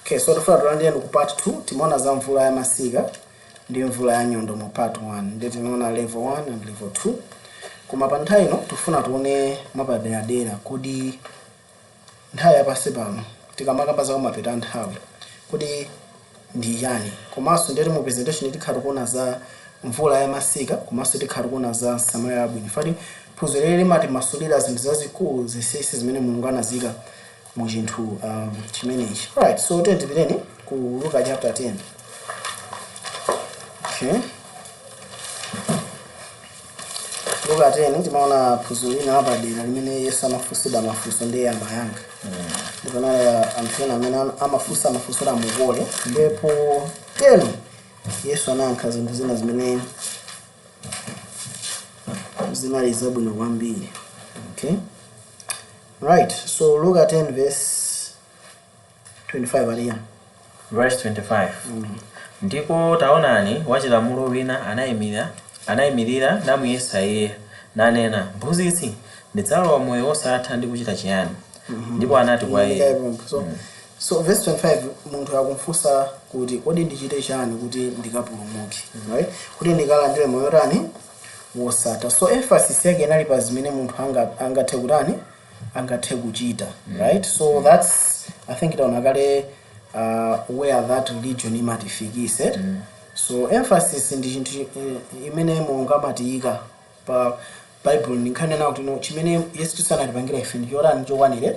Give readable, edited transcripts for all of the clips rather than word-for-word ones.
Okay, so tifuna tilandire ku part 2. Timaona za mvula ya masika ndi mvula ya nyundo mu part 1, ndi tinaona level 1 and level 2. Koma pa nthawi ino tifuna tione mwapaderadera kodi nthawi yapansi pano, tikamakamba za kumapeto a nthawi, kuti ndi chani. Komanso ndeti mu presentation tikhala tikuona za mvula ya masika, komanso tikhala tikuona za Msamaria wabwino. Fati phunziro lili limatimasulira zinthu zazikulu, zinsinsi zimene Mulungu anazika mu chinthu chimenechi. Alright, so tiyeni ku Luka chapter 10. Okay, Luka 10, timaona phunziro lina lapadera limene Yesu amafunsidwa mafunso ndiye amayankha. Ndipo panali anthu ena amene amafunsa mafunso oti amukole, ndipo teno Yesu anayankha zinthu zina zimene zinali zabwino kwambiri. Okay, right, so Luka 10 verse 25 aliya. Verse 25: Ndipo taonani, wachilamulo wina anayimirira namuyesa iye, nanena, "Mphunzitsi, ndidzalowa moyo wosatha ndi kuchita chiyani?" Ndipo anati kwa iye. So verse 25, munthu akumfunsa kuti kodi ndichite chani kuti ndikapulumuke, right, kuti ndikalandire moyo tani? Wosatha. So emphasis yake inali pa zimene munthu angathe kutani, angathe kuchita, right? So that's, I think, taona kale where that religion imatifikise. So emphasis ndi chinthu imene Mulungu amatiyika pa Bible. Ndinkhani nawo kuti no, chimene Yesu Khristu anatipangira ife ndi chotani? Chokwanire.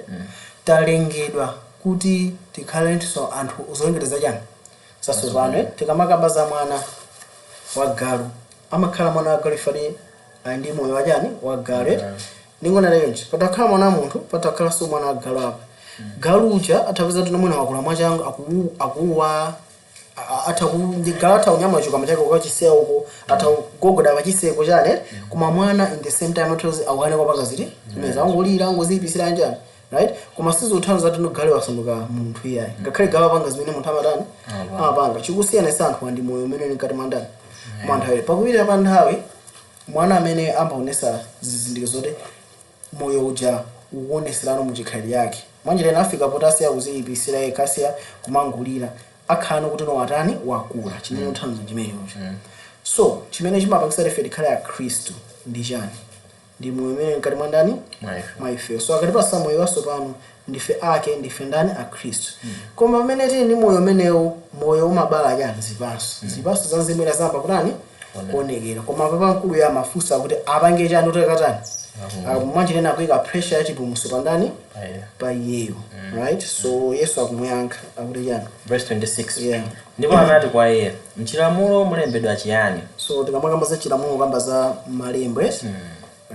Talengedwa kuti tikhalenso anthu zolengedwa zachani? Zatsopano. Tikamakamba za mwana wa galu, amakhala mwana wa galu ifati ali ndi moyo wachani? Wa galu. Ndingona leyonje patakhala mwana wa munthu, patakhalanso mwana wa galu. Apa galu uja athapeza kuti mwina wakula mwachangu, akuwa, atha ndi galu atha kunyamula chikwama chake kukachisiya uko, atha kugogoda pachiseko chane. Koma mwana in the same time atha akukane kopanga ziti zimene angolira, angoziyipisira njani, right? Koma sizikuthandiza kuti galu wasanduka munthu, iyayi. Ngakhale galu apanga zimene munthu amatani? Amapanga. Chikusiyanitsa anthu ndi moyo umene uli mkati mwa ndani? Mwa nthawi. Pakupita pa nthawi, mwana amene amaonesa zizindikiro zoti moyo uja ukuoneserano muchikhalidwe yake, mwanjira ina afika poti asiya kuziyipisira yekha, asiya kumangulira, akhala kuti no, watani? Wakula. Chimene uthandizo chimenecho. So chimene chimapangisa ife tikhale Akhristu ndi chani? Ndi moyo umene mkati mwa ndani? Mwa ife. Mwa ife. So akatipasa moyo watsopano, ndife ake, ndife ndani? Akhristu. Koma pamene tili ndi moyo umenewu, moyo umabala chani? Zipaso. Zipaso za mzimu zamba kutani? Kuonekera. Koma papa mkulu ya amafunsa kuti apange chani kuti akatani? Mwanjira ina akuyika pressure ya chipulumutso pa ndani? Pa iyeyo, right? So Yesu akumuyankha akuti chani? Verse 26. Yeah. Ndipo anati kwa iye, "Mchilamulo mulembedwa chiyani?" So tikamakamba za chilamulo, kamba za malembo, yes,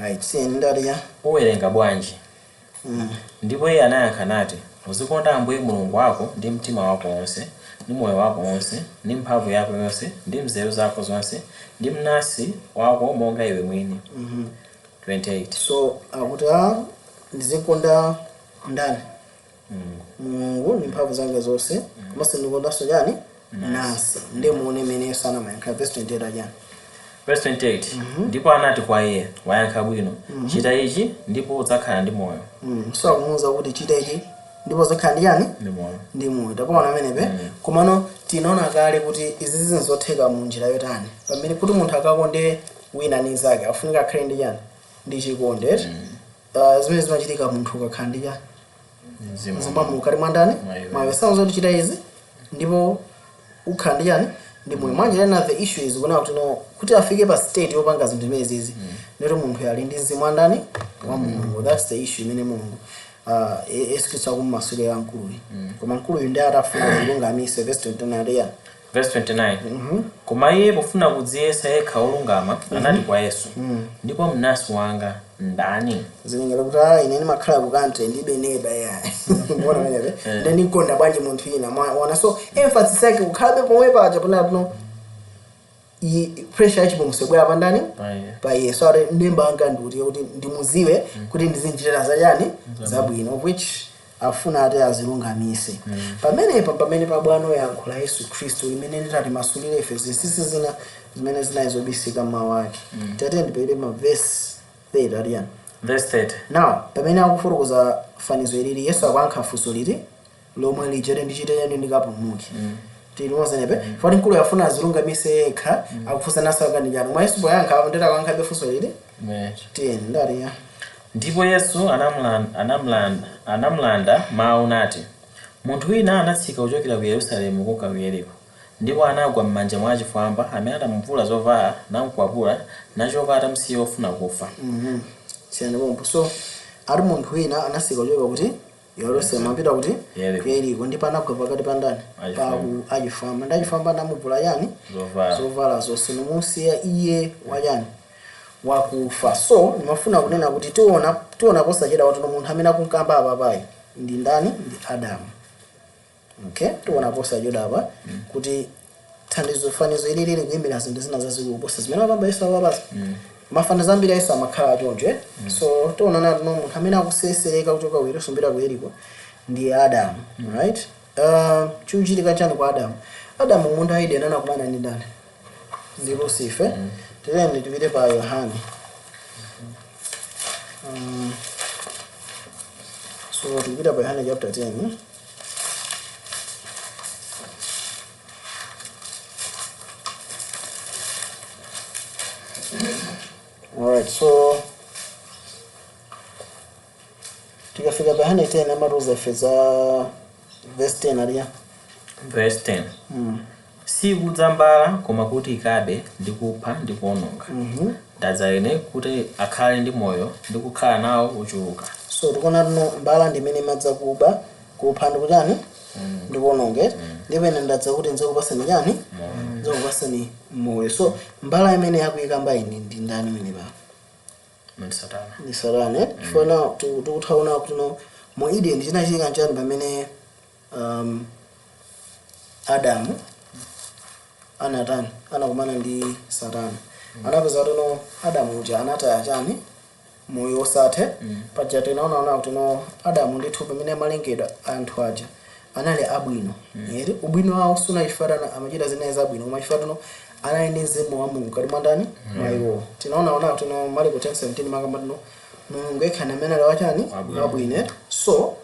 right? Siyeni ndati ya. "Uwerenga bwanji?" Ndipo iye anayankha nati, "Uzikonda Ambuye Mulungu wako ndi mtima wako wonse, ndi moyo wako wonse, ndi mphamvu yako yonse, ndi nzeru zako zonse, ndi mnansi wako monga iwe mwini." 28. So akuti a ndizikonda ndani? Mulungu ndi mphamvu zanga zonse, komanso ndikondanso chani? Mnansi. Ndi muone imene Yesu anamayankha verse 28 achani? Verse 28: Ndipo anati kwa iye, "Wayankha bwino, chita ichi ndipo udzakhala ndi moyo." So akumuwuza kuti chita ichi ndipo udzakhala ndi chani? Ndi moyo. Ndi moyo. Tapaona amenepe. Komano tinaona kale kuti izi zinzotheka mu njira yotani? Pamene kuti munthu akakonde wina ndi nzake, afunika akhale ndi chani? Ndi chikondi. Zimene zimachitika munthu ukakhala ndi chani? Mzimu. Mzimu wa Mulungu kati mwa ndani? Mwa iwe. Mwa iwe. Sauza kuti chita izi ndipo ukhala ndi chani? Ndi moyo. Mwanjira ina, the issue is kuna kuti no, kuti afike pa state yopanga zinthu zimene zizi, ndoti munthu ali ndi mzimu wa ndani? Wa Mulungu. That's the issue imene Mulungu, Yesu Khristu akummasulira mkuluyu. Koma mkuluyu ndi atafuna zilungamise. Verse 29 ya. Verse 29: Koma iye pofuna kudziyesa yekha wolungama anati kwa Yesu, "Ndipo mnansi wanga ndani?" Zilingala kuti ah, ine ndimakhala ku country, ndibe neighbor ya mbona pamenepe ndi ndinkonda bwanji munthu ina? Mwaona? So emphasis yake kukhalabe pomwe paja ponatuno pressure yachipulumutso ibwera pa ndani? Pa iye. Pa iye. So ati neighbor anga ndikuti kuti ndimuziwe kuti ndizinjira zachani? Zabwino, of which afuna ati azilungamise. Pamenepa pamene pabwano yankho la Yesu Khristu limene litati masulire ife zinsinsi zina zimene zinali zobisika mmawu ake. Tate ndipere ma verse 30 aliyani? Verse 30. Now pamene akufotokoza fanizo ilili, Yesu akuyankha funso liti? Lomwe lija ndichite chani ndikapulumuke? Tilimozenepe foti mkulu yafuna azilungamise yekha, akufunsa nasaka ndi chani. Mwa Yesu poyankha, ndeta akankhabe funso lili. Tiyeni, ndaliya. Ndipo Yesu anamulanda mawu nati, "Munthu wina anatsika kuchokera ku Yerusalemu kunka ku Yeriko, ndipo anagwa m'manja mwa achifwamba amene anamuvula zovala, namkwapula, nachoka atamusiya ofuna kufa." Siyani pompo. So ati munthu wina anatsika kuchoka kuti Yerusalemu apita kuti? Yeriko. Ku Yeriko. Ndipo anagwa pakati pa ndani? Achifwamba. Pa achifwamba. Ndi achifwamba anamuvula chani? Zovala. Zovala zonse, nomusiya iye wachani? Wakufa. So ndimafuna kunena kuti tiona posachedwa kuti munthu amene akunkamba apapayi ndi ndani? Ndi Adamu. Okay, tiona posachedwa apa kuti thandizo fanizo ili lili kuyimira zinthu zina zazikulu kuposa zimene akamba Yesu apapazi. Mafanizo ambiri a Yesu amakhala achoncho, eh? So tiona nati no munthu amene akusesereka kuchoka ku Yerusalemu kupita ku Yeriko ndi Adamu, right? Chikuchitika chani kwa Adamu? Adamu munda wa Edeni anakumana ndi ndani? Ndi Lucifer. Tiyeni tipite pa Yohane. So tikupita pa Yohane chapter 10. Alright, so tikafika pa Yohane 10 amatiuza ife za verse 10 aliya. Verse 10. "Sikudza mbala koma kuti ikabe ndi kupha ndi kuwononga. Ndadza ine kuti akhale ndi moyo ndi kukhala nawo uchuluka." So tikuona tino mbala ndi imene imadza kuba, kupha ndi kuchani? Ndi kuwononga. Ndipo ine ndadza kuti ndzakupasani chani? Ndzakupasani moyo. So mbala imene yakuyikamba ine ndi ndani imene pa? Ndi Satana. Ndi Satana. Chifukwa tikuthaona kuti no mu Eden chinachitika nchani pamene Adamu anatani? Anakumana ndi Satana. Anapeza kuti no Adamu uja anataya chani? Moyo wosathe. Paja tinaonaona kuti no Adamu ndithu pamene amalengedwa, anthu aja anali abwino eri. Ubwino wawo sunachifatana amachita zinayi zabwino, koma chifatano anali ndi mzimu wa Mulungu kati mwa ndani? Mwa iwo. Tinaonaona kuti no Marko 10:17 makamba tino Mulungu yekha ndi amene ali wachani? Wabwino. Wabwino. So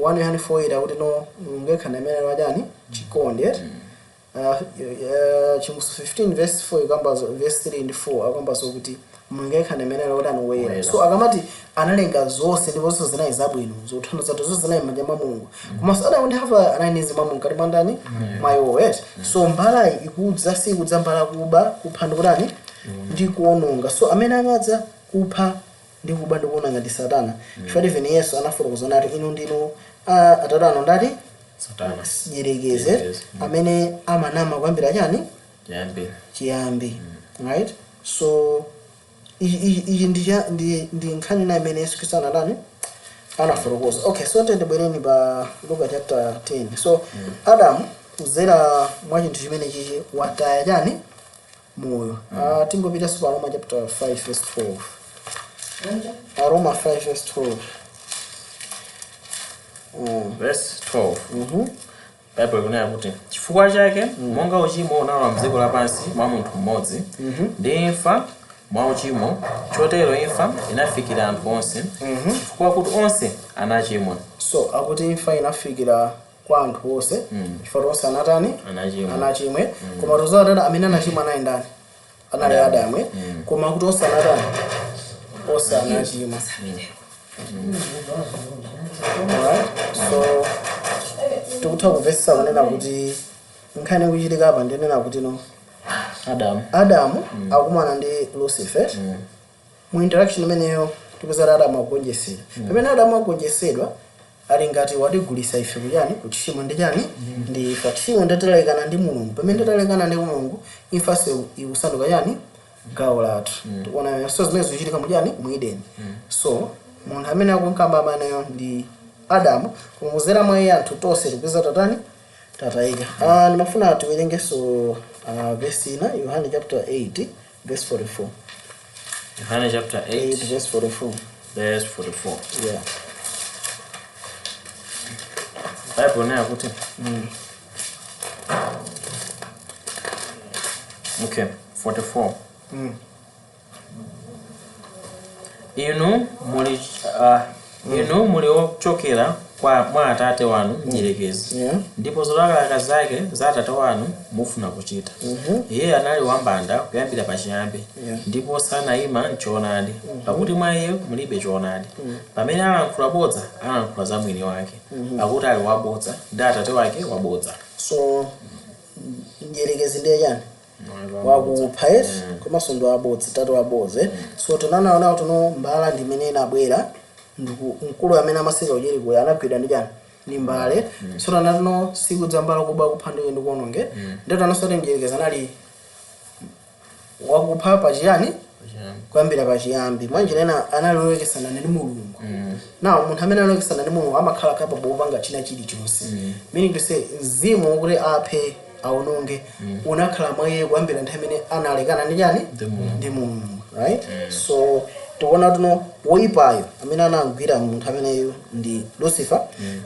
1 Yohane 4:8 akuti no Mulungu yekha ndi amene ali wachani? Chikondi. Chivumbulutso 15 verse 4 ikambazo, verse 3 ndi 4 akambazo kuti Mulungu yekha ndi amene ali wotani? Woyera. Woyera. So akamati analenga zonse ndipo zonse zinali zabwino, zothandiza zathu zonse zinali m'manja mwa Mulungu, komanso Adamu ndi Hava anali ndi mzimu wa Mulungu kati mwa ndani? Mwa iwo, right? So mbalayi ikudza, sikudza mbala kuba, kupha ndi kutani? Ndi kuwononga. So amene amadza kupha ndi kuba ndi kuwononga ndi Satana, chifukwa even Yesu anafotokoza nati, "Inu ndinu atate anu ndati?" Satana. Jirekeze. Jirekeze. Amene amanama kuyambira chani? Chiyambi. Chiyambi, right? So ichi ndi nkhani ina imene Yesu Khristu anatani? Anafotokoza. Okay, so tendibwereni pa Luka chapter 10. So Adamu kudzera mwa chinthu chimene chichi wataya chani? Moyo. Tingopitanso pa Roma chapter 5 verse 12. Aroma 5 verse 12. Verse 12. Bible ikunena kuti, "Chifukwa chake monga uchimo unalowa mdziko lapansi mwa munthu mmodzi, ndi imfa mwa uchimo, chotero imfa inafikira anthu onse, chifukwa kuti onse anachimwa." So akuti imfa inafikira kwa anthu onse chifukwa onse anatani? Anachimwa. Anachimwe. Koma tozawa amene anachimwa anali ndani? Anali Adamu, eh? Koma kuti onse anatani? Onse anachimwa. Alright, so tikutha kumvetsetsa kunena kuti nkhani ikuchitika apa ndinena kuti no Adamu. Adamu akumana ndi Lucifer. Mu interaction imeneyo tikuzati Adamu akugonjetsedwa. Pamene Adamu akugonjetsedwa, ali ngati watigulisa ife kuchani? Kuchimo ndi chani? Ndi imfa. Tchimo nditalekana ndi Mulungu. Pamene titalekana ndi Mulungu, imfanso ikusanduka chani? Gawo lathu. Tikuona so zimene zikuchitika muchani? Mu Eden. So munthu amene akunkamba ameneyo ndi Adamu, koma kuzera mwa iye anthu tonse tikupeza tatani? Tatayika. Ndimafuna tiwerengenso verse ina, Yohane chapter 8 verse 44. Yohane chapter 8 8 verse 44. Verse 44. Yeah. Bible inena kuti, okay, 44. Inu muli ochokera kwa Mwa atate wanu mdierekezi, ndipo zolakalaka zake za atate wanu mufuna kuchita. Iye anali wambanda kuyambira pachiyambi, ndipo sanayima mchoonadi, pakuti mwa iye mulibe choonadi. Pamene alankhula bodza, alankhula za mwini wake, pakuti ali wabodza ndi atate wake wabodza. So mdierekezi ndiye chani? Wakupha, yes, komanso ndi wabodza, tate wabodza, eh. So tinanaona tuno mbala ndimene inabwera ndiku mkulu amene amaseka kujeriko anagwidwa ndi chani? Ndi mbale. So tanatuno siku za mbala kuba, kupha ndi ndikuononge. Ndio tanasoti mdierekezi anali wakupha pachiyani? Kuyambira pachiyambi. Mwanjira ina anali olekesana ndi Mulungu. Now munthu amene alekesana ndi Mulungu amakhala capable wopanga china chilichonse, meaning to say mzimu wokuti aphe, aononge unakhala mwa iye kuyambira nthawi imene analekana ndi chani? Ndi Mulungu. Ndi Mulungu, right? So tikuona tuno woyipayo amene anagwira munthu ameneyo ndi Lucifer.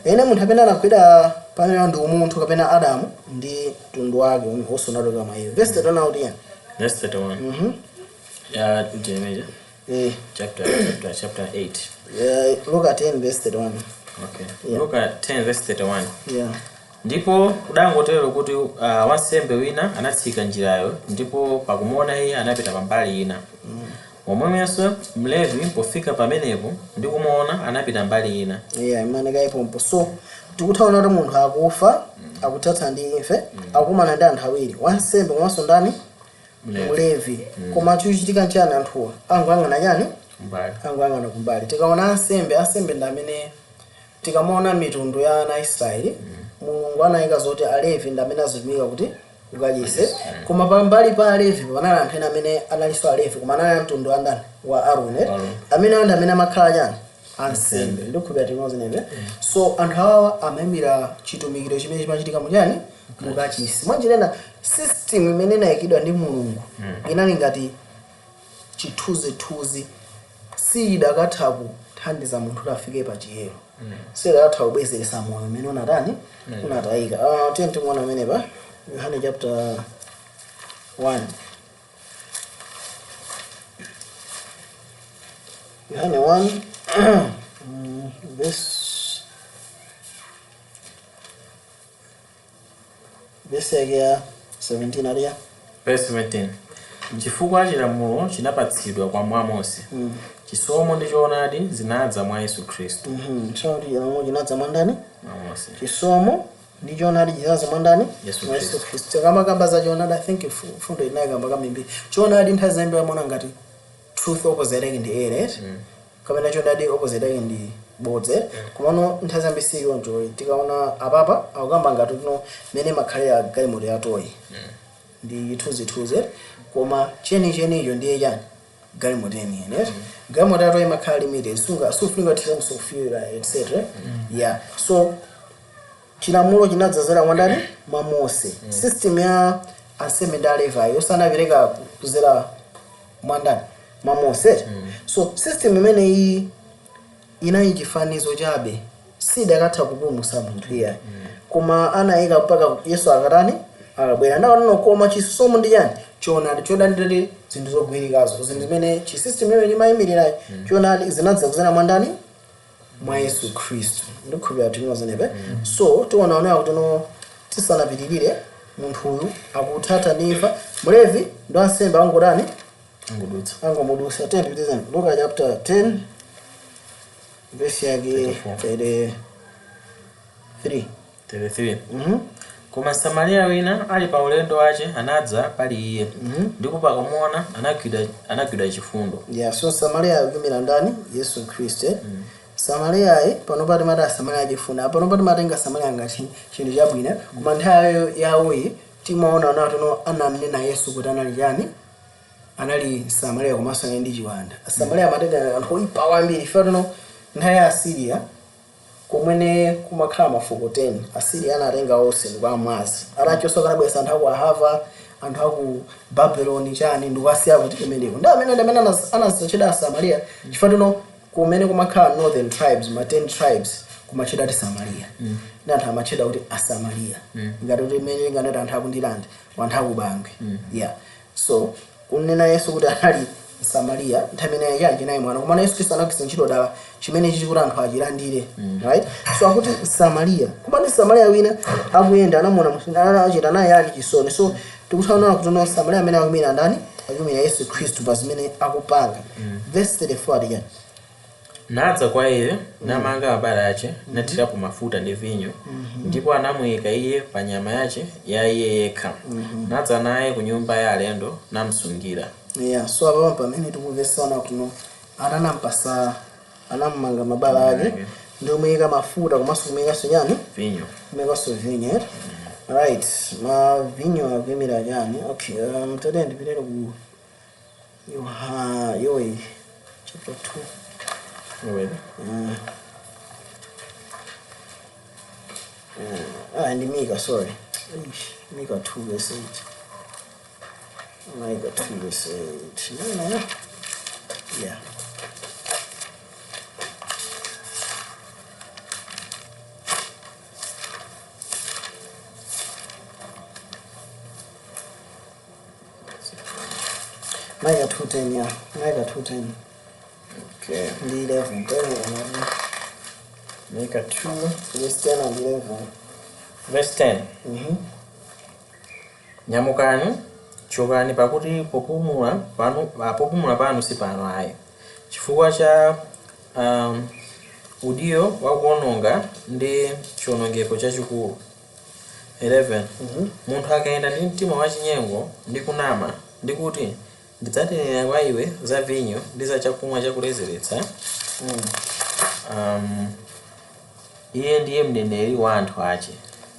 Ene munthu amene anagwira pamene ndi umunthu kapena Adamu ndi mtundu wake wonse unatoka mwa iye. Verse 31 kuti yani? Verse 31 ya Jeremiah. Eh. Chapter 8. Luka 10 verse 31. Okay. Yeah. Luka 10 verse 31. Yeah. Ndipo kudangotero kuti wansembe wina anatsika njirayo, ndipo pakumuona iye anapita pambali ina. Momwemonso Mlevi pofika pamenepo ndi kumuona anapita mbali ina. Yeah, imaoneka ipompo. So tikuthaona kuti munthu akufa, akuthatha ndi imfa, akukumana ndi anthu awiri, wansembe komanso ndani? Mlevi. Mlevi. Koma chikuchitika nchani? Anthuwa angoyang'ana chani? Mbali. Angoyang'ana kumbali. Tikaona ansembe, ansembe ndi amene tikamaona mitundu ya ana a Israeli, Mulungu anayika zoti Alevi ndi amene azitumika kuti kukachisi. Koma pambali pa Alevi panali anthu ena amene analinso Alevi, koma anali mtundu wa ndani? Wa Aaroni. Aaroni. Amene anthu amene amakhala chani? Ansembe. Ndikukhulupirira timozinebe. So anthu awawa amayimira chitumikiro chimene chimachitika muchani? Mukachisi. Mwanjira ina system imene inayikidwa ndi Mulungu inali ngati chithunzithunzi, siyidakatha kuthandiza munthu kuti afike pa chiyero, siyidakatha kubwezeresa moyo umene unatani? Unatayika. Tiye timuona amenepa Yohane chapter 1, Yohane 1 verse yake ya 17 aliya. Verse 17: Chifukwa chilamulo chinapatsidwa kwa mwa Mose, chisomo ndi choonadi zinadza mwa Yesu Khristu. So kuti chilamulo chinadza mwa ndani? Mwa Mose. Chisomo ndi choonadi chinadza mwa ndani? Yesu Mwa Yesu Khristu. Khristu. Kamakamba za choonadi, I think fundo inayikamba kambiri. Choonadi nthawi zambiri amaona ngati truth opposite yake ndi error, kapena choonadi opposite yake ndi bodza, komano nthawi zambiri siyonjo. Tikaona apapa akukamba ngati kuno mene makhalira galimoto ya toy ndi chithunzithunzi, koma chenichenicho ndiye chani? Galimoto yeniyeni. Galimoto ya toy imakhala limited, sunga sufunika kuthiranso fuel, etc. Yeah, so chilamulo chinadzazera mwa ndani? Mwa Mose. System ya ansembe ndi Alevi yosanapereka kuzera mwa ndani? Mwa Mose. So system imeneyi inali chifanizo chabe, sidakatha kupulumutsa munthu iyayi, koma anayika mpaka Yesu akatani? Akabwera. Ndaonano koma chisomo ndi chani? Choonadi. Choonadi ndati zinthu zogwirikazo, zinthu zimene chisystem imene chimayimirira choonadi zinadza kuzera mwa ndani? Mwa Yesu Khristu. Ndikukhulupirira tinozenepe. So tionaonera kuti no, tisanapitirire, munthu uyu akuthatha ndi imfa, Mlevi ndi wansembe angotani? Angudutsa. Angomudusa. 10 Luka chapter 10 verse yake 34. 33. 33. Koma Samariya wina ali pa ulendo wace anadza pali iye, ndipo pakamuona anagwidwa chifundo. Yeah, so Samariya akuyimira ndani? Yesu Khristu, eh? Samariyayi panopa timati Asamariya achifundo, panopa timatenga Samariya ngati chinthu chabwino, koma nthawi yawoyi timaona natino anamnena Yesu kuti anali chani? Anali Samariya komanso anali ndi chiwanda. Asamariya amatenga anthu oyipa kwambiri. Ife tino nthawi ya Asiriya, kumene kumakhala mafuko 10, Asiriya anatenga onse ndikuamwazi atachonso kanabwesa anthu aku Ahava, anthu aku Babeloni chani, ndikuasiya kuti kumeneko ndi amene anazitchedwa Asamariya, chifukwa tino kumene kumakhala northern tribes, ma 10 tribes, kumatchedwa ati Samariya, ndi anthu amatchedwa kuti Asamariya, ngati kuti imene nganati anthu akundilande, anthu akubangwe. Yeah, so kunena Yesu kuti anali Msamariya nthawi imeneyo chani chinayi mwana, komano Yesu Khristu anagwiritsa ntchito dala chimene chichi kuti anthu achilandire, right? So akuti Msamariya, koma ndi Msamariya wina akuyenda anamuona munthu anachita naye yani chisoni. So tikuthaona kuti no, Msamariya amene akumira ndani? Akumira Yesu Khristu pa zimene akupanga. Verse 34 ati chani? Nadza kwa iye, namanga mabala ache, nathirapo mafuta ndi vinyo, ndipo anamuyika iye pa nyama yache ya iye yekha, nadza naye ku nyumba ya alendo, namsungira. Yeah, so apa pamene tikumvesana kuno, ananampasa, anamumanga mabala ake ndi kumuyika mafuta komanso kumuyikanso chani? Vinyo. Kumuyikanso vinyo, right? Ma vinyo akuyimira chani? Okay, tate ndipitire ku Yoeli chapter 2. Yoeli. Ah, ndi Mika, sorry. Eish, Mika 2 verse 8. Mika 2 verse 8. No. Yeah. Mika 2:10, yeah. Mika 2:10. Okay. Ndi 11. 10. Mika 2 Verse 10 and 11. Verse 10. Nyamukani, chokani, pakuti popumula panu si pano ayi, chifukwa cha udiyo wakuononga ndi chiwonongeko chachikulu. 11. Munthu akayenda ndi mtima wachinyengo ndi kunama ndi kuti, "Ndidzatenera kwa iwe za vinyo ndi za chakumwa chakuledzeretsa," iye ndiye mneneri wa anthu ache.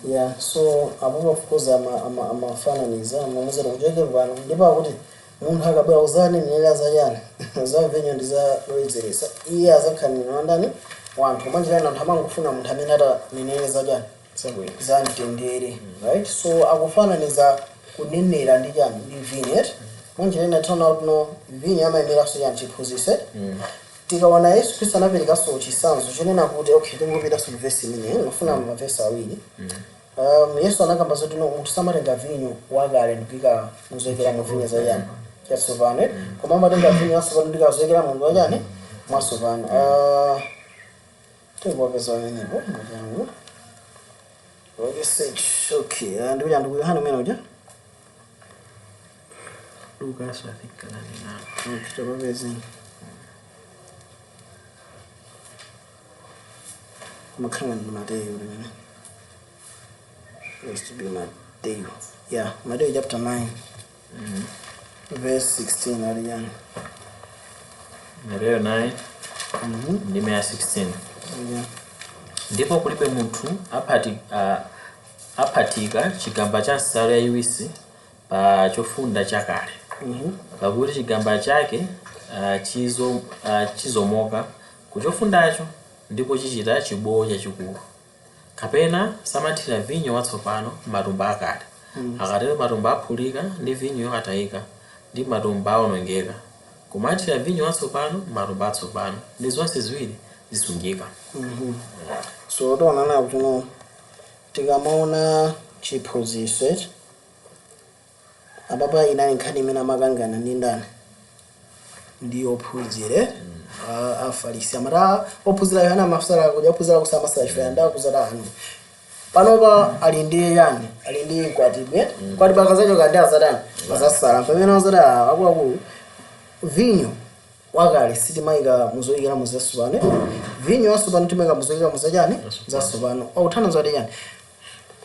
Yeah, so apo of course amafananiza amamuzera kuchoke pano, ndipo akuti munthu akabwera kuzanenera zachani? Za vinyo ndi za ledzeretsa, iye azakhala wa ndani? Wanthu mwanjirani. Anthu amangofuna munthu amene atanenere zachani? Zabwino. Za mtendere, right? So akufananiza kunenera ndi chani? Ndi vinyo. Mwanjirani taona kuti no, vinyo amayimiranso chani? Chiphunzitso. Tikaona Yesu Khristu anaperekanso chitsanzo chonena kuti, okay, tingopitanso mvesi imeneyo, ndikufuna mavesi awiri. Yesu anakamba zoti no, munthu samatenga vinyo wakale ndikuyika muzoyikira mu vinyo zachani? Chatsopano, eh? Koma amatenga vinyo watsopano ndikazoyikira munthu wachani? Mwatsopano. Tingopeza pamenepo mwachangu. Okay, okay, ndikuja ndiku Yohana umene uja. Lucas, I think, ananena. Okay, tapapezeni kumakhala ndi Mateyu limene has to be Mateyu. Yeah, Mateyu chapter 9 verse 16 ali yani? Mateyu 9 ndime ya 16. Yeah. Ndipo kulibe munthu aphatika chigamba cha nsalu yayiwisi pa chofunda chakale, pakuti chigamba chake chizomoka ku chofundacho, ndipo chichita chibowo chachikulu. Kapena samathira vinyo watsopano m'matumba akale; akatero matumba aphulika, ndi vinyo atayika, ndi matumba awonongeka. Koma athira vinyo watsopano m'matumba atsopano, ndi zonse ziwiri zisungika. So tionana kuti no, tikamaona chiphunzitso ichi apapa, inali nkhani imene amakangana ndi ndani? Ndi ophunzire Afarisi. Amati, "Ah, ophunzira Yohana amasala kudya, ophunzira kusamasala chifukwa ndakuzata anu." Panopa ali ndi yani? Ali ndi mkwatibwi. Mkwatibwi akazachoka ndi azatani? Azasala. Pamene azati, "Ah, akuluakulu, vinyo wakale sitimayika muzoyikira muzatsopano, vinyo watsopano timayika muzoyikira muzachani? Zatsopano." Akuthana zati chani?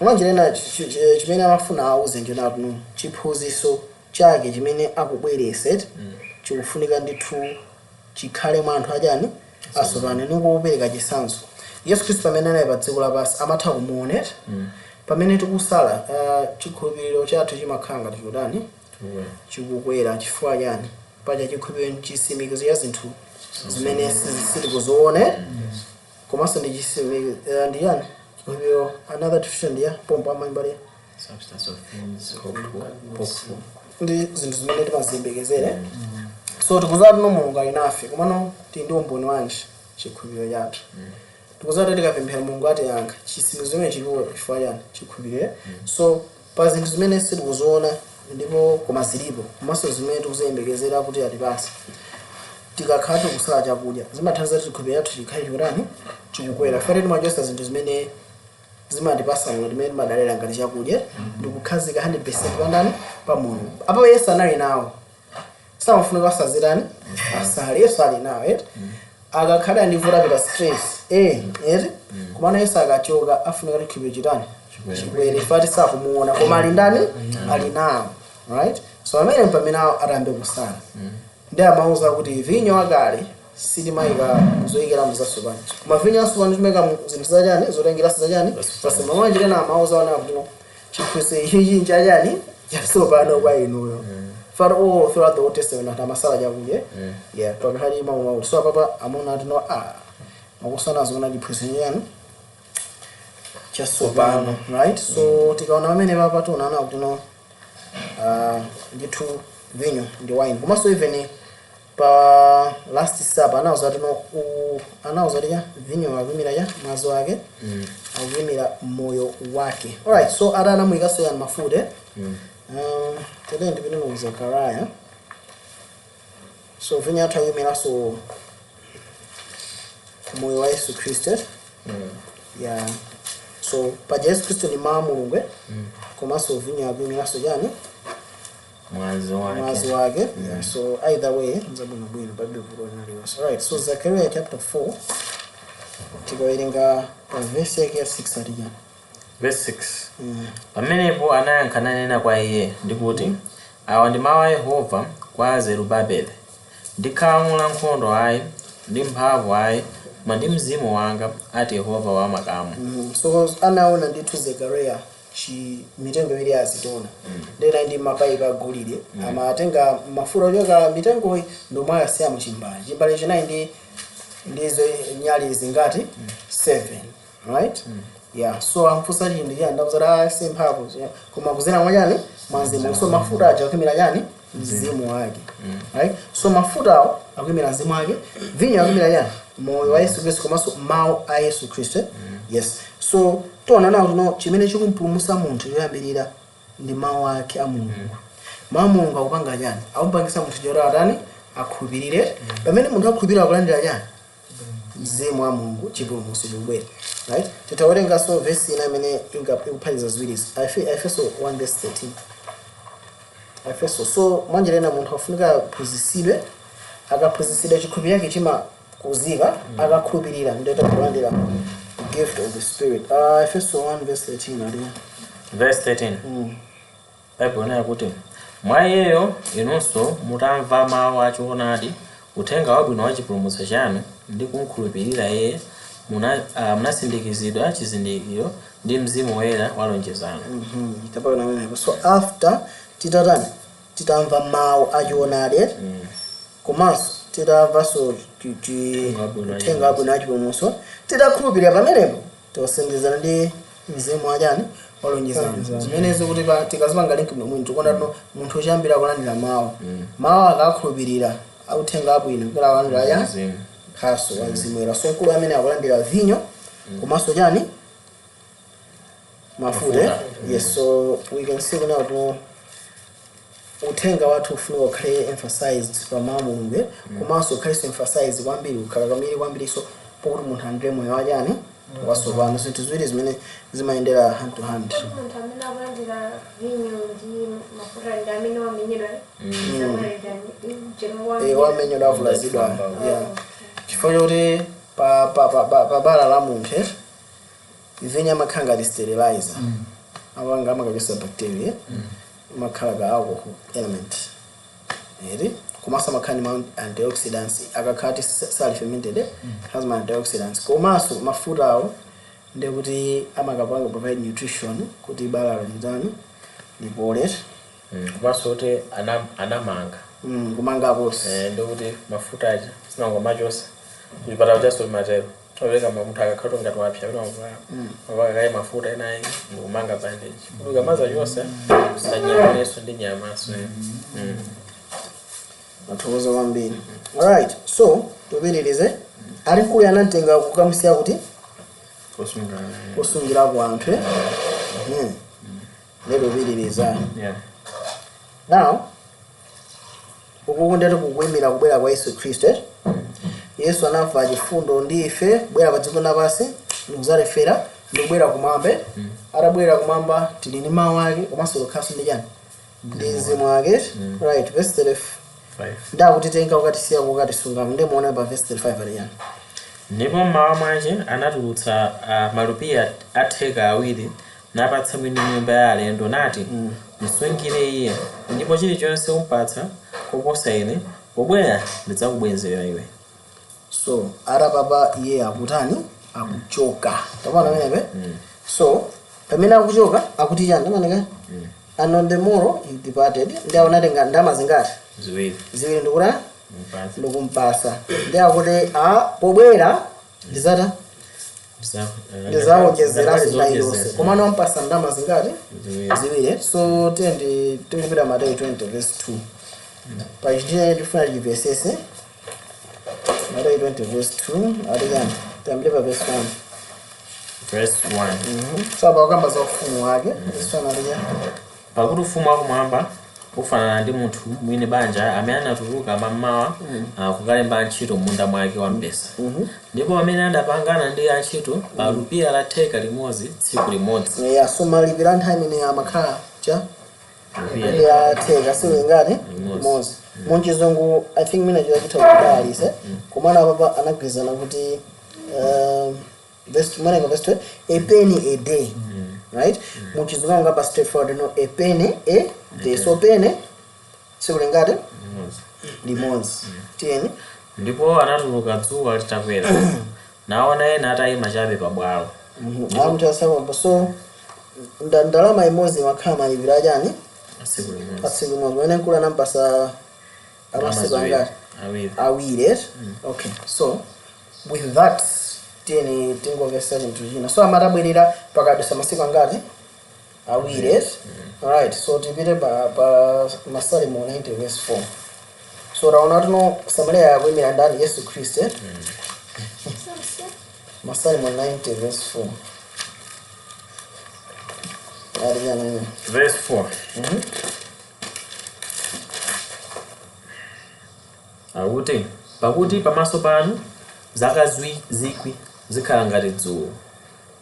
Mwanjirena chimene amafuna auze njonatu, chiphunzitso chake chimene akubweresa chikufunika ndithu chikhale mwa anthu achani? Atsopano. Ningokupereka chitsanzo, Yesu Khristu pamene anali pa dziko lapansi amatha kumuonera. Pamene tikusala, chikhulupiriro chathu chimakhala ngati chotani? Chikukwera. Chifukwa chani? Paja chikhulupiriro chitsimikizo cha zinthu zimene sitikuziona, komanso ndi chitsimikizo ndi chani? Chikhulupiriro, another definition ndi ya pompo amayimbaliya. Substance of things hoped for, hoped for. Ndi zinthu zimene timaziyembekezere. So tikuziwa tino Mulungu ali nafe, komano tili ndi umboni wanji? Chikhulupiriro chathu. Tikuziwa kuti tikapemphera Mulungu atiyankha. Chitsimikizo chimene chilipo chifukwa chani? Chikhulupiriro. So pa zinthu zimene sitikuziona. Ndipo koma zilipo, komanso zimene tikuziyembekezera kuti atipase tikakhala tikusala chakudya, zimathandiza kuti chikhulupiriro chathu chikhale chikutani? Chikukwera. Fane timachosa zinthu zimene zimatipasa moyo, timene timadalira ngati chakudya, ndikukhazika 100% pandani? Pa Mulungu. Apo Yesu anali nawo, samafunika asazitani? Asale. Yesu ali nawo, eti? Akakhala ndi vuto apita stress, eti? Komano Yesu akachoka, afunika chikhulupiriro chitani? Chikwere. Fati sakumuona, koma ali ndani? Ali nawo, right? So amene pamene atayambe kusala, ndi amauza kuti vinyo wakale sitimayika zoyikira muzatsopano, koma vinyo watsopano timayika mu zinthu zachani? Zotengera zachani? Zasopano. Mwanjirena amauza ona kuti no, chiphunzitso ichi nchachani? Chatsopano kwa inuyo. Fati all throughout the Old Testament anthu amasala chakudya, yeah, pakali mawu. So apapa amuna ati no, makusana zona chiphunzitso chani? Chatsopano, right? So tikaona pamene papa, tionana kuti no, ndithu vinyo ndi wine. Komanso even pa Last Supper anawuza kuti no, anawuza kuti cha vinyo akuyimira cha mwazi wake, akuyimira moyo wake. Alright, so ata anamuyikaso yani? Mafuta. Tete ndipite ku Zakariya. So vinyo athu akuyimiranso moyo wa Yesu Khristu. Yeah, so paja Yesu Khristu ndi mawu a Mulungu, eh? Komanso vinyo akuyimiranso chani? Mwazi wake. Mwazi wake, yeah. So either way nzabwinobwino, palibe vuto lililonse. Alright, so Zechariah chapter 4, tikawerenga pa verse yake ya 6, ati chani? Verse 6: Pamenepo anayankha nanena kwa iye ndikuti, "Awa ndi mawu a Yehova kwa Zerubabeli: Ndi khamu la nkhondo ayi, ndi mphamvu ayi, koma ndi mzimu wanga, ati Yehova wa makamu." So anaona ndithu Zechariah chi mitengo iwiri ya azitona, ndena ndi mapaipi agolide, amatenga mafuta ochoka mitengoyi ndomwe akasiya mu chimbale. Chimbale chinayi ndi ndizo nyali zingati? 7, right? Yeah, so amfusa chinthu chani? Ndakuza ah, si mphamvu, koma kuzera mwachani? Mwa mzimu. So mafuta aja akuyimira chani? Mzimu wake, right? So mafutawo akuyimira mzimu wake, vinyo akuyimira chani? Moyo wa Yesu Khristu komanso mawu a Yesu Khristu, yes. So tiona nawo tino chimene chikumpulumutsa munthu choyambirira ndi mawu ake a Mulungu. Mawu a Mulungu akupanga chani? Akumpangisa munthu choti atani? Akhulupirire. Pamene munthu akhulupirira, akulandira chani? Mzimu wa Mulungu, chipulumutso chikubwera, right? Titawerenganso vesi ina imene ikuphatikiza ziwirizi, Efeso 1 verse 13, Efeso. So mwanjira ina munthu afunika aphunzitsidwe. Akaphunzitsidwa, chikhulupiriro chake chimakuzika. Akakhulupirira, ndiyeta kulandira the gift of the Spirit. Efeso 1 verse 13 ali? Verse 13, Baibulo inayo kuti, "Mwa iyeyo inunso mutamva mawu achoonadi, uthenga wabwino wa chipulumutso chanu, ndi kumkhulupirira iye, munasindikizidwa chizindikiro ndi Mzimu Woyera wa lonjezano." Tapakana pamenepo. So after titatani? Titamva mawu achoonadi, komanso titamvanso Uthenga wabwino wa uthenga wabwino wa chipulumutso, titakhulupirira, pamenepo tiwasindikizana ndi mzimu wachani? Walonjezano. Zimenezo kuti tikazipanga link mwini, tikuona tino munthu uchiyambira kulandira mawu, mawu akakhulupirira authenga wabwino, kula kulandira ya Mzimu. mphaso wa Mzimu Woyera. So mkulu amene akulandira vinyo komanso chani? Mafuta. Mafuta. Yes, so we can see kuna kuti uthenga wathu ufunika ukhale emphasized pa mawu a Mulungu, komanso ukhalenso emphasized kwambiri, kukhala kwambiri kwambiriso pokuti munthu alandire moyo wachani? Watsopano. Zinthu ziwiri zimene zimayendera hand to hand. Kodi munthu amene akulandira vinyo ndi mafuta ndi amene wamenyedwa? Wamenyedwa, avulazidwa, yeah, chifukwa chokuti pa bala la munthu, vinyo amakhala ngati sterilizer, amanga amakachosa bacteria, amakhala ka alcohol element eri, komanso amakhala ndi ma antioxidants. Akakhala ti sali fermented, has ma antioxidants. Komanso mafutawo ndekuti amakapanga provide nutrition kuti bala litani? Lipole. Komanso kuti anamanga. Kumangaponso. Ndikuti mafuta aja sinangomachosa, kuchipatala chaso limatero, opereka munthu akakhala ngati wapya, mapaka kaye mafuta ena ake ndikumanga bandage kuti ukamaza chosa usanyamulenso ndi nyamanso. Mathokozo kwambiri. Alright, so tupitirize. Ali mkulu anamtenga kukamusiya kuti? Kusunga. Kusungirako anthu, eh? Lero pitiriza. Yeah. Now uku ndati kukuyimira kubwera kwa Yesu Khristu, eh? Yesu anafa chifundo ndi ife, kubwera pa dziko lapansi ndikuzalifera, ndikubwera kumwamba. Atabwera kumwamba, tili ndi mawu ake komanso lokhaso ndi chani? Ndi mzimu wake, right? Verse 35. 5. Ndakutitenga kukatisiya, kukatisunga. Ndimuona pa verse 35 ali chani? Ndipo mmawa mwache anatulutsa malupiya atheka awiri, napatsa mwini nyumba ya alendo, nati, "Msungire iye, ndipo chilichonse umpatsa koposa ine pobwera ndidzakubwezera iwe." So atapapa iye akutani? Akuchoka. Tapana pamenepe. So pamene akuchoka akuti chani? Tamaneka, "And on the morrow he departed." Ndi anatenga ndalama zingati? Ziwiri. Ziwiri, ndikuta Mpatsa. Ndikumpasa. Ndi akuti a pobwera ndizata ndizawonjezeranso ina iliyonse. Koma nampasa ndalama zingati? Ziwiri. Ziwiri. So tendi tingupita Mateyu 20 verse 2. Pachitine tifuna chivesese Mateyu 20 verse 2 ati chani? Tiyambire pa verse 1. Verse 1. So apa wakamba za ufumu wake. Verse 1 ati chani? Pakuti ufumu wakumwamba ufanana ndi munthu mwini banja amene anatuluka mammawa kukalemba antchito m'munda mwake wa mpesa. Ndipo pamene adapangana ndi antchito pa lupiya la theka limodzi tsiku limodzi. Yeah, so malipiro a nthawi imene amakhala cha Lupiya. Ya theka siku ingati? Limodzi. Limodzi. Munchizungu I think mina chita kudalise, komana apapa anagwirizana kuti verse, manenga verse 2, a penny a day, right? Muchizungu angapa straightforward, no, a penny a day. So penny tsiku lingati? Limodzi. Limodzi. Tiyeni. Ndipo anatuluka dzuwa litakwera, naona ena atayima chabe pabwalo. Amutasababa. So ndalama imodzi imakhala malipiro achani? Tsiku limodzi. Atsiku limodzi. Pamene mkulu anampasa amasiku Ziwiri. angati? Awiri. Awiri, eh? Okay, so with that tiyeni tingomvesa chinthu china. So amatabwerera pakadutsa masiku angati? Awiri, eh? Alright, so tipite pa Masalimo 90 verse 4. So taona tino Samaria yakuyimira ndani? Yesu Khristu, eh? Masalimo 90 verse 4 ali chani? Verse 4 akuti, "Pakuti pamaso panu zaka zikwi zikhala ngati dzulo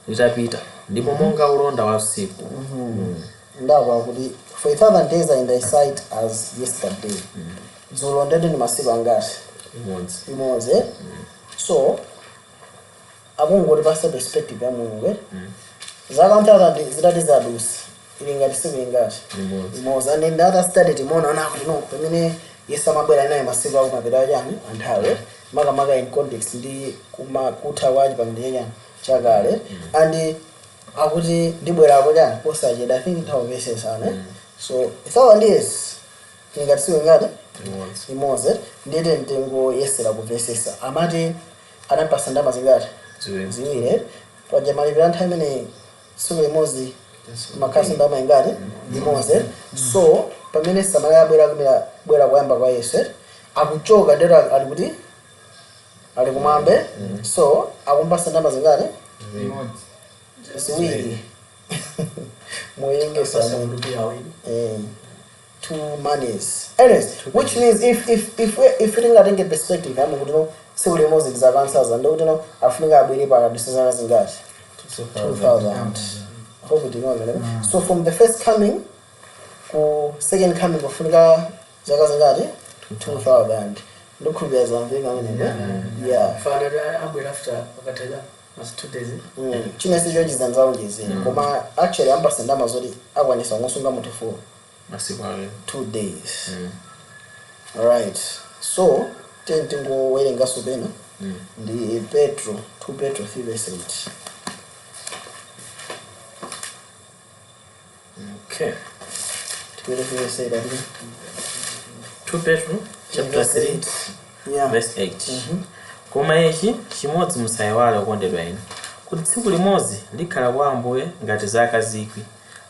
litapita, ndipo monga ulonda wa usiku." Ndapa kuti for 1,000 days are in thy sight as yesterday. Dzulo ndeti ndi masiku angati? Imodzi. Imodzi, eh? So akungoti pasa perspective ya Mulungu, eh? Zaka 1,000 zitati zadusa, ili ngati siku ingati? Imodzi. Imodzi. And in the other study timaona ona kuti no, pamene Yesu amabwera naye masiku akumapita chani anthawi, makamaka in context ndi kutha kwa chipangano chani chakale. And akuti ndibwerako chani? Posachedwa. I think nthawi pesesana, eh? So 1,000 years ingati siku ingati? Imodzi. Imodzi. Ndiyete mtengo yesera kupesesa amati anapasa ndalama zingati? Ziwiri. Ziwiri. Paja malipiro anthawi imene tsiku limodzi makhaso ndalama ingati? Limodzi. So pamene Samaria abwera kumira bwera kuyamba kwa Yesu, eh, akuchoka ndero ali kuti ali kumwambe. So akumpasa ndalama zingati? Ziwiri. Muyengesa eh, two monies. Anyways, which means if tingatenge perspective yamwe kuti no, tsiku limodzi ndi zaka 1,000, ndikuti no, afunika abwere pakadutsa zaka zingati? 2000. Hope tinoona. So from the first coming ku second coming kufunika zaka zingati? 2000. Ndikukhulupirira zamveka amenepo, yeah. Fana abwera after pakatha masi 2 days. Chinesi chochiza nzaonjezera, koma actually ambasa ndalama zoti akwanisa kungosunga munthu for Masiku awiri. 2 days. Alright, so ten tingowerengaso pena ndi Petro, 2 Petro 3 verse 8. Okay. 2 Petro 3 verse 8 ati 2 Petro chapter 3 yeah. verse 8. "Koma ichi chimodzi musayiwale, okondedwa inu, kuti tsiku limodzi likhala kwa Ambuye ngati zaka zikwi,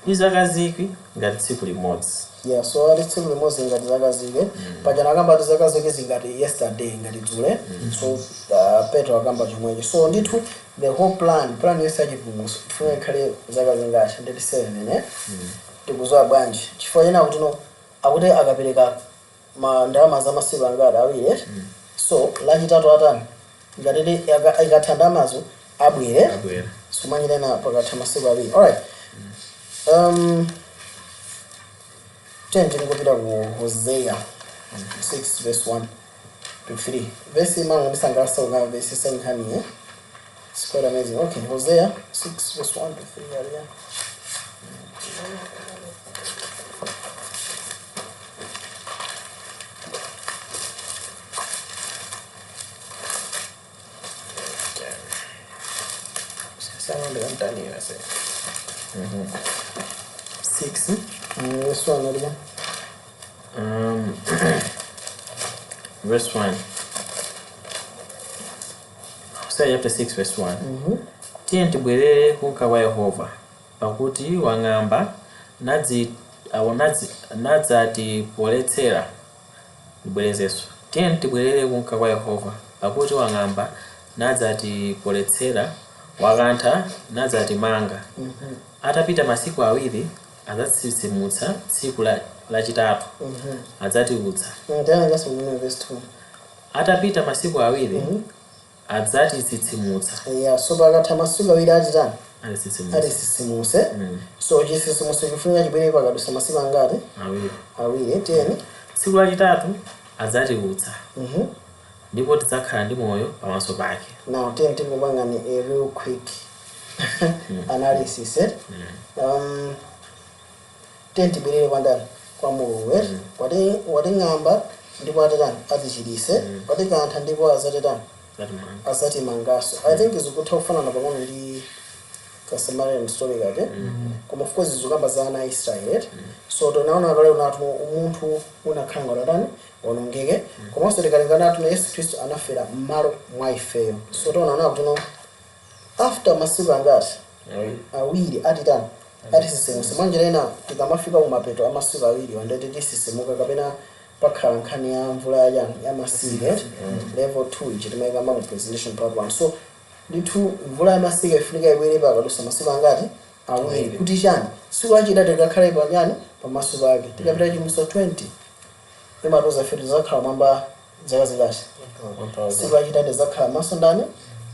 ndi zaka zikwi ngati tsiku limodzi." Yeah, so ati tsiku limodzi ngati zaka zikwi. Pajana akamba ati zaka zikwi zingati yesterday, ngati dzulo. So Petro akamba chomwecho. So ndithu the whole plan yonse yachipulumutso tifuna ikhale zaka zingati? Ndeti 7, eh? Tikuzowa bwanji? Chifukwa chena kuti no Akuti akapereka ma ndalama za masiku angati? Awiri, eh? So lachitatu atani? Ngatiti ikatha ndalamazo abwere. Abwera. Sumanyirena pakatha masiku 2. Alright, 10 tikupita ku Hosea 6 verse 1 to 3. Verse imango ndisangalasa kukaa verse sankhani, eh? It's quite amazing. Okay, Hosea 6 verse 1 to 3. Yeah. Sangandikamtaniwa se. 6 verse 1 aliyah. Verse 1. Hosea chapter 6 verse 1. Tiye tibwerere kunka kwa Yehova, pakuti wang'amba nadzatipoletsera. Ndibwerezenso. Tiye tibwerere kunka kwa Yehova, pakuti wang'amba nadzatipoletsera, wakantha nadzatimanga. Atapita masiku 2 adzatsitsimutsa, tsiku lachitatu adzatiutsa. Tena ngasungune verse 2. Atapita masiku 2 adzatitsitsimutsa. Yeah, so pakatha masiku 2 achitani? Atitsitsimutsa. Atisitsimuse. So chisisimuso chifunika chibwere pakadutsa masiku angati? 2. 2. Tiyeni. Tsiku lachitatu adzatiutsa, ndipo tidzakhala ndi moyo pamaso pake. Now tiyeni tingopangani a real quick analysis, eh? Tiyeni tibwerere kwa ndani? Kwa Mulungu, eh? Wating'amba ndipo atatani? Atichiritse. Watikantha ndipo azatitani? Adzatimanga. Azatimangaso. I think zikutha kufanana pang'ono ndi ka Samaritan story kake, koma of course zikamba za ana a Israeli. So tonaona kale unatu umunthu unakhala ngati atani? Wonongeke. Komanso tikalingana atuno Yesu Khristu anafera m'malo mwa ifeyo. So tonaona kuti no, after masiku angati? 2. 2 atitani? Atisisimusa. Mwanjira ina tikamafika kumapeto amasiku 2 wandati tisisimuka kapena pakhala nkhani ya mvula yachani? Ya masika, eh? Level 2 ichi timayikamba mu presentation part 1. So ndithu mvula ya masika ifunika ibwere pakadutsa masiku angati? 2. Kuti chani? Tsiku lachitatu tikakhale panyani? Pamaso pake. Tikapita Chivumbulutso 20 imatiuza ife tizakhala mwamba zaka zingati? Tsiku lachitatu zakhala maso ndani?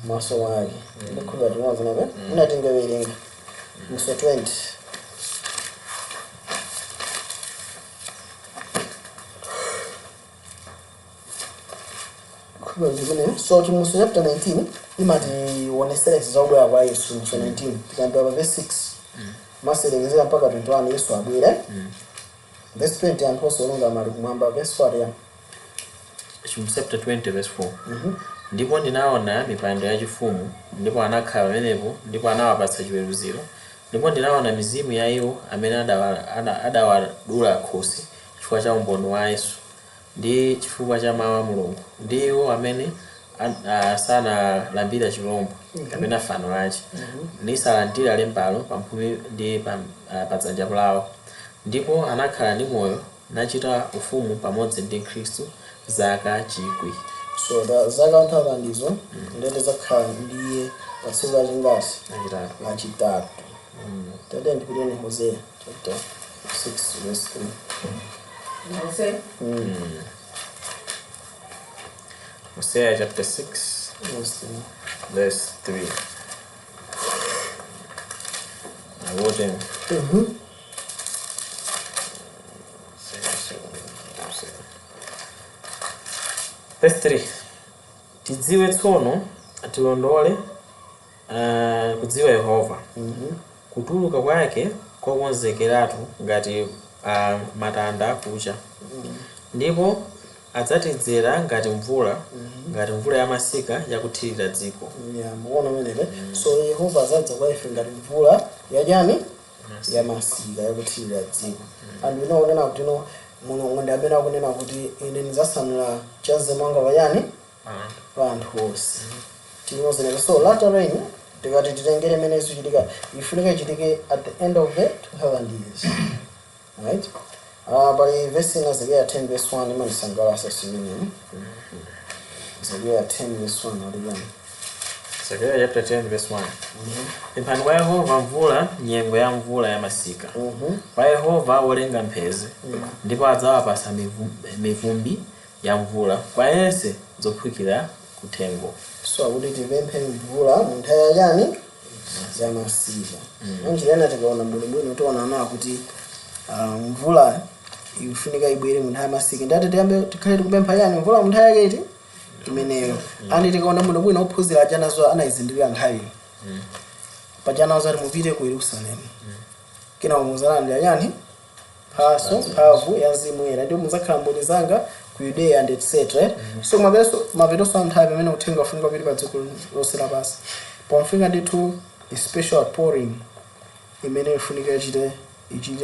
Maso wake. Ndikhulupirira tinozenepe mwina tingawerenga Chivumbulutso 20. Khulupirira chimene. So Chivumbulutso chapter 19 imationesera izi zakubwera kwa Yesu. Chivumbulutso 19 tikayambira pa verse 6 maserekezera mpaka 21, Yesu abwere. Verse 20 anthu onse olungama ali kumwamba. Verse 4 ya. Chivumbulutso chapter 20 verse 4. Ndipo ndinaona mipando yachifumu, ndipo anakhala pamenepo, ndipo anawapatsa chiweruziro. Ndipo ndinaona mizimu ya iwo amene adawadula khosi chifukwa cha umboni wa Yesu ndi chifukwa cha mawu a Mulungu, ndi iwo amene sanalambira chirombo kapena fano lache, nisalandira lembalo pamphumi ndi pa dzanja lawo. Ndipo anakhala ndi moyo nachita ufumu pamodzi ndi Khristu zaka 1000. So the zaka 1000 izo ndete zakhala ndiye pa tsiku lachingati? Lachitatu. Lachitatu. Tate ndipiteni Hosea chapter 6 verse 3. Hosea. Hosea chapter 6 Verse 3. Verse 3. Akuti verse 3: Tidziwe tsono, tilondole kudziwa Yehova. Kutuluka kwake kwakonzekeratu ngati matanda akucha, ndipo adzatidzera ngati mvula, ngati mvula yamasika yakuthirira dziko. Yeah, mukuona menepe. So Yehova azadza kwa ife ngati mvula yachani? Yamasika yakuthirira dziko. And we know kunena kuti no, Mulungu ndi amene akunena kuti ine ndidzasanula chanza mwanga pachani? Pa anthu onse. Tinozenera. So latter rain tikati titengere imene izichitika, ifunika ichitike at the end of the 2000 years, right? Pali verse ina, Zekariya 10 verse 1, imandisangalatsa simeneni. Zekariya 10 verse 1 alikani? Zechariah chapter 10 verse 1. Pemphani kwa Yehova mvula, nyengo ya mvula ya masika, kwa Yehova wolenga mphezi, ndipo adzawapasa mivumbi ya mvula kwa yense zophukira kuthengo. So akuti tipemphe mvula mu nthawi yachani? Ya masika. Mwanjira ina, tikaona bwinobwino tiona nawo kuti mvula ikufunika ibwere mu nthawi ya masika. Ndati tiyambe tikhale tikupempha chani? Mvula mu nthawi yake iti? Imeneyo. And tikaona bwinobwino, ophunzira achanazo anayizindikira nthawiyo. Pachanazo ati mupite ku Yerusalemu, kena muzalandira chani? Mphaso, mphamvu ya Mzimu Woyera, ndipo muzakhala mboni zanga ku Yudeya and etc. So mapetonso a nthawi pamene uthenga ufunika kupita pa dziko lonse lapansi, pomfika ndithu a special outpouring imene ifunika ichite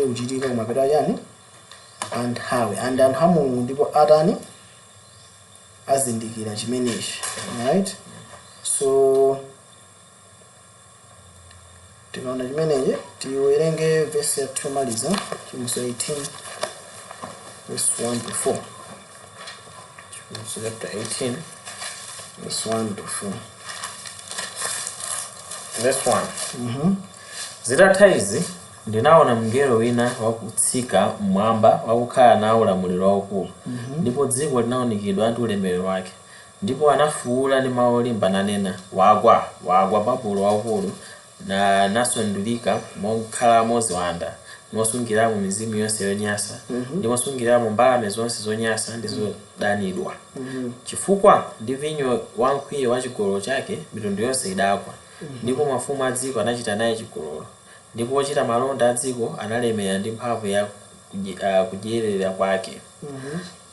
kuchitika kumapeto achani? A nthawi. And anthu a Mulungu ndipo atani? Azindikira chimenechi, right? So tikaona chimenechi, tiwerenge verse ya 2 maliza, Chivumbulutso 18 verse 1 to 4. Chivumbulutso chapter 18 verse 1 to 4. Verse 1. Zitatha izi ndinaona mngelo wina wakutsika mmwamba, wakukhala nawo ulamuliro waukulu, ndipo dziko linawunikidwa ndi ulemerero wake. Ndipo anafuwula ndi mawu olimba nanena, "Wagwa, wagwa Babulo waukulu, na nasandulika mokhalamo ziwanda, mosungiramo mizimu yonse yonyansa, ndi mosungiramo mbalame zonse zonyansa ndi zodanidwa, chifukwa ndi vinyo wamkwiyo wa chigololo chake mitundu yonse idagwa, ndipo mafumu a dziko anachita naye chigololo, ndipo ochita malonda a dziko analemera ndi mphamvu ya kudyerera kwake."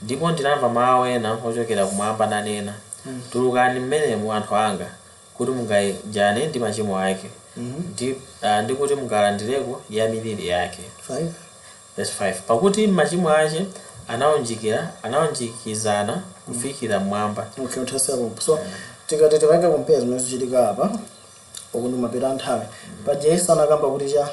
Ndipo ndinamva mawu ena ochokera kumwamba nanena, "Tulukani mmenemu, anthu anga, kuti mungayanjane ndi machimo ake, ndi kuti mungalandireko ya miliri yake." 5. Verse 5. Pakuti machimo ache anawunjikizana kufikira mmwamba. Okay, uthasiyapo. So tikati tipange compare zimene zichitika apa, uku ndi mapeto a nthawi. Paja Yesu anakamba kuti cha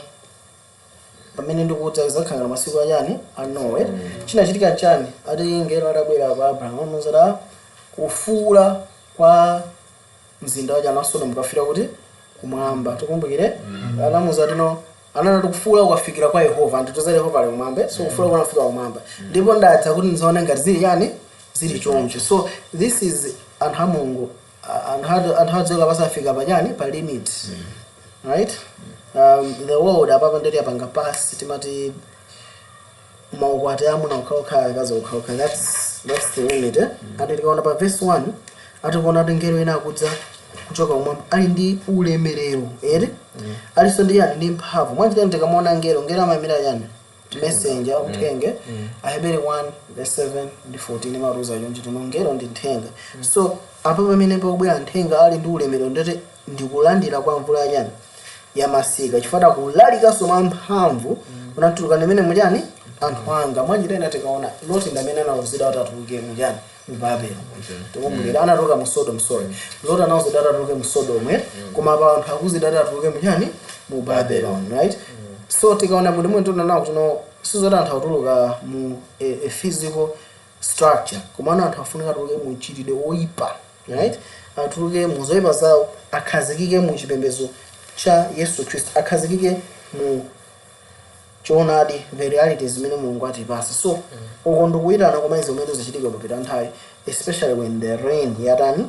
pamene ndikuti zakhala masiku achani? A Nowa. Chinachitika chani? Ati ngelo atabwera kwa Abrahamu amuzati kufuula kwa mzinda waja wa Sodomu kafika kuti? Kumwamba. Tikumbukire anamuza tino ananati kufuula kukafikira kwa Yehova, anthu Yehova ali kumwamba, so kufuula kunafika kumwamba, ndipo ndadza kuti ndizaone ngati zili chani? Zili choncho. So this is anthu a Mulungu, anthu a dziko lapansi afika pachani? Pa limit, right? The world apapa ndeti apanga pasi, timati maukwati amuna okhaokha, akazi okhaokha. That's the limit, eh? Ati tikaona pa verse 1, atikuona kuti ngelo ina akudza kuchoka kumwamba ali ndi ulemerero, ere alinso ndi yani? Ndi mphamvu. Mwanjira tikamuona ngelo, ngelo amayimira yani? Messenger, uthenga. Aheberi 1 verse 7 ndi 14 imatiuza choncho tino ngelo ndi nthenga. So apa pamene pakubwera nthenga ali ndi ulemerero, ndeti ndikulandira kwa mvula yachani? Yamasika, chifukwa kulalikanso mwa mphamvu unatuluka ndimene muchani? Anthu anga. Mwanjira ina tikaona Loti ndi amene anawuzidwa kuti atuluke muchani? Mu Babelo. Tikumbukira anatuluka mu Sodom, sorry, Loti anawuzidwa kuti atuluke mu Sodom, eh? Koma pa anthu akuzidwa kuti atuluke muchani? Mu Babylon, right? So tikaona bwino mwene tinaona kuti no, sizoti anthu akutuluka mu a physical structure, komano anthu afunika atuluke mu mchitidwe woyipa, right? Atuluke mu zoyipa zawo, akhazikike mu chipembedzo cha Yesu Khristu, akhazikike mu choonadi, the realities zimene Mulungu atipasa. So uko ndikuyitana koma izo umene zichitika mapita nthawi, especially when the rain yatani?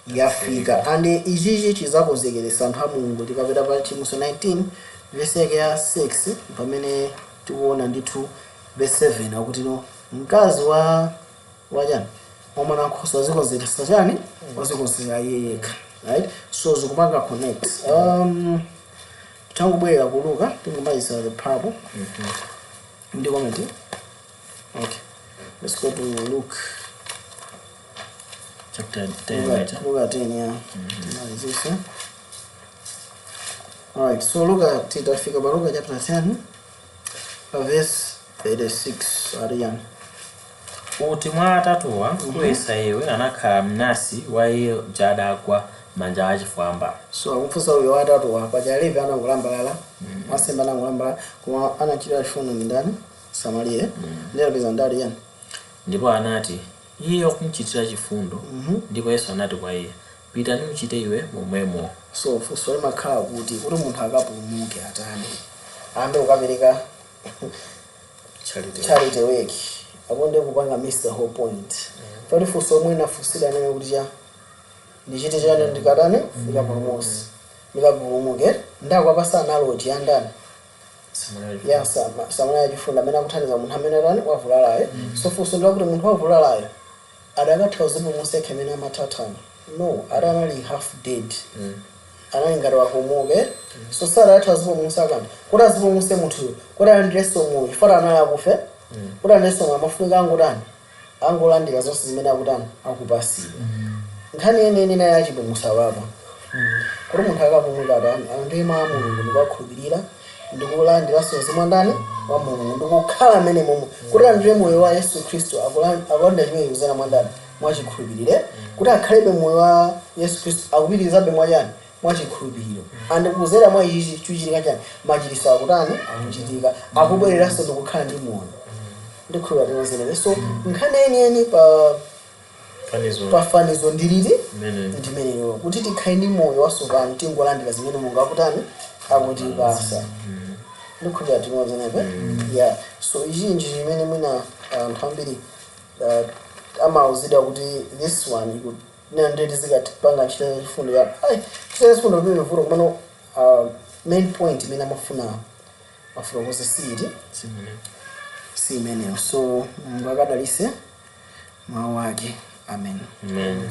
Yafika. And ichichi chizakonzekeresa anthu a Mulungu. Tikapita pa Chivumbulutso 19 verse yake ya 6, pamene tikuona ndithu verse 7 akuti no, mkazi wa wachani? Wamwana wankhosa wazikonzeresa chani? Wazikonzera iye yekha, right? So zikupanga connect. Tangobwerera ku Luka, tingomaliza the parable ndi comment. Okay, let's go to Luke chapter 10. Luka, right? Luka 10, yeah. Timalizise. Alright, so Luka, titafika pa Luka chapter 10 pa verse 36 ali yani? Uti mwa atatuwa kuyesa iwe anakhala mnansi wa iye adagwa manja achifwamba? So akumfunsa uyo watatu wa paja Levi anangolambalala, wansembe anangolambalala, koma anachitira chifundo ndi ndani? Samariya. Ndiye apeza ndali yani? Ndipo anati, "Iye wakumchitira chifundo." Ndipo Yesu anati kwa iye, Pita nuchite iwe momwemo. So funso limakhala kuti munthu akapulumuke atani? Ayambe kukapereka charity. Charity work apo ndiye kupanga miss the whole point. Pali funso omwe nafunsidwa anene kuti cha ndichite chani ndikatani ndikapulumuse ndikapulumuke. Ndakwapasa analogy ya ndani? Ya Samariya yachifundo amene akuthandiza munthu amene atani, wavulalayo. So funso ndilakuti munthu wavulalayo adakatha kuzipulumutsa yekha amene amathathana? No, adanali half dead, anali ngati wakomoke, so sadatha kuzipulumutsa kanthu. Kuti azipulumutse munthuyo, kuti alandirenso moyo, chifukwa anali akufe, kuti alandirenso moyo amafunika angotani, angolandira zonse zimene akutani, akupasidwa. Nkhani yeniyeni naye achipulumutsa papa kuti munthu akapulumuka atani? Alandire mawu a Mulungu ndikuwakhulupirira, ndikulandiranso mzimu wa ndani? Wa Mulungu, ndikukhala mmene momwe kuti alandire moyo wa Yesu Khristu. Akulandira chimene kuzera mwa ndani? Mwachikhulupirire. Kuti akhalebe moyo wa Yesu Khristu akupitirizabe mwachani? Mwachikhulupiriro. And kuzera mwa ichichi chuchitika chani? Machiritso akutani? Akuchitika, akubwereranso ndikukhala ndi moyo. Ndikhulupirira tinozenere. So nkhani yeniyeni pa fanizo pa fanizo ndiliti? Mmene. Ndimeneyo, kuti tikhale ndi moyo watsopano tingolandira zimene Mulungu akutani, akutipasa. Ndikhulupirira tinozenepe. Yeah, so ichi ndi chimene mwina anthu ambiri amauzidwa kuti this one nandeti zikatipanga ntchito yachifundo ya ayi, ntchito yachifundo pimene vuto kumano main point imene amafuna afotokoze siiti Simene. Si imeneyo. So Mulungu akadalise mawu ake. Amen. Amen.